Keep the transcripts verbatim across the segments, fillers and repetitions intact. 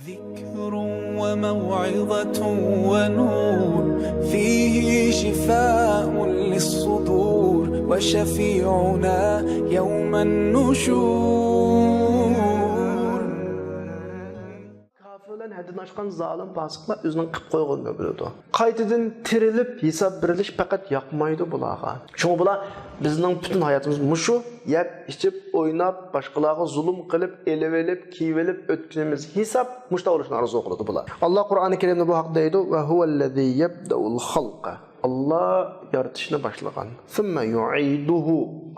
ذكر وموعظة ونور، فيه شفاء للصدور، وشفيعنا يوم النشور. كافىرلارنى ھەددىدىن ئاشقان زالىم پاسىقلار ئۆزىنىڭ قىلىپ قويغىنىنى بىلىدۇ. قايتىدىن تىرىلىپ ھېساب بېرىلىش پەقەت ياقمايدۇ بۇلارغا. شۇڭا بۇلار بىزنىڭ پۈتۈن ھاياتىمىز مۇشۇ يەپ، ئىچىپ، ئويناپ، باشقىلارغا زۇلۇم قىلىپ، ئېلىۋېلىپ، كىيىۋېلىپ ئۆتكىنىمىز ھېساب، مۇشۇنداق بولۇشنى ئارزۇ قىلىدۇ بۇلار. ئاللا قۇرئانى كەرىمدە بۇ ھەقتە دەيدۇ، «وهو الذي يبدأ الخلق.» ئاللا يارىتىشنى باشلىغان. ثم يعيده.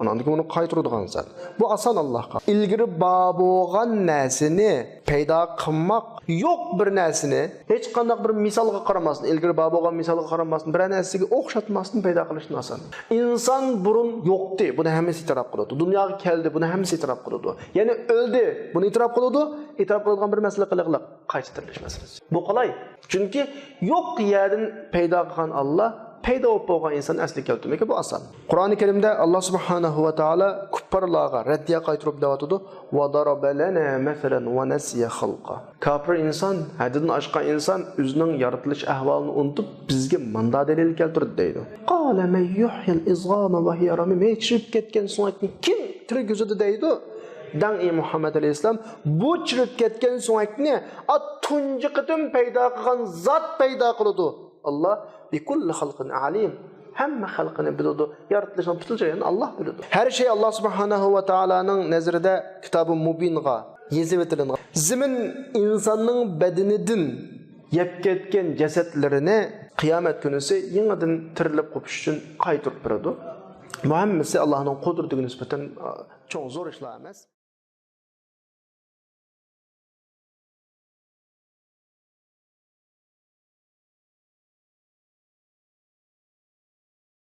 ئاندىن كېيىن ئۇنى قايتۇرىدىغان زات. بۇ ئاسان ئاللاغا. ئىلگىرى بار بولغان نەرسىنى پەيدا قىلماق، يوق بىر نەرسىنى، ھېچقانداق بىر مىسالغا قارىماستىن، ئىلگىرى بار بولغان مىسالغا قارىماستىن، بىرەر نەرسىگە ئوخشاتماستىن پەيدا قىلىشتىن ئاسان. ئىنسان بۇرۇن يوقتى، بۇنى ھەممىسى ئېتىراپ قىلىدۇ. دۇنياغا كەلدى، بۇنى ھەممىسى ئېتىراپ قىلىدۇ. يەنە ئۆلدى، بۇنى ئېتىراپ قىلىدۇ. ئېتىراپ قىلىدىغان بىر مەسىلە قىلىقلىق، قايتا تىرىلىش مەسىلىسى. بۇ قالاي؟ چۈنكى يوق يەردىن پەيدا قىلغان ئاللا پەيدا بولۇپ بولغان ئىنساننى ئەسلىگە كەلتۈرمەككە بۇ ئاسان. قۇرئانى كەرىمدە ئاللا سۇبھانەھۇ ۋە تائالا كۇپپارلارغا رەددىيە قايتۇرۇپ دەۋاتىدۇ، «وضرب لنا مثلا ونسي خلقه.» كاپىر ئىنسان، ھەددىدىن ئاشقان ئىنسان ئۆزىنىڭ يارىتىلىش ئەھۋالىنى ئۇنتۇپ، بىزگە ماندا دەلىل كەلتۈردى دەيدۇ. «قال من يحيي العظام وهي رميم.» ھەي، چىرىپ كەتكەن سۆڭەكنى كىم تىرىگۈزىدۇ دەيدۇ. دەڭ، ئى مۇھەممەد ئەلەيھىسسالام، بۇ چىرىپ كەتكەن سۆڭەكنى ئا تۇنجى قېتىم پەيدا قىلغان زات پەيدا قىلىدۇ. ئاللا بىكۇللى خەلقىن ئەلىم. ھەممە خەلقىنى بىلىدۇ. يارىتىلىشنىڭ پۈتۈن جەريانىنى ئاللا بىلىدۇ. ھەر شەي ئاللا سۇبھانەھۇ ۋە تائالانىڭ نەزىرىدە كىتابى مۇبىنغا يېزىۋېتىلىنغان. زېمىن ئىنساننىڭ بەدىنىدىن يەپ كەتكەن جەسەتلىرىنى قىيامەت كۈنىسى يېڭىدىن تىرىلىپ قوپۇش ئۈچۈن قايتۇرۇپ بېرىدۇ. بۇ ھەممىسى ئاللانىڭ قۇدرىتىگە نىسبەتەن، ئا، چوڭ زور ئىشلار ئەمەس.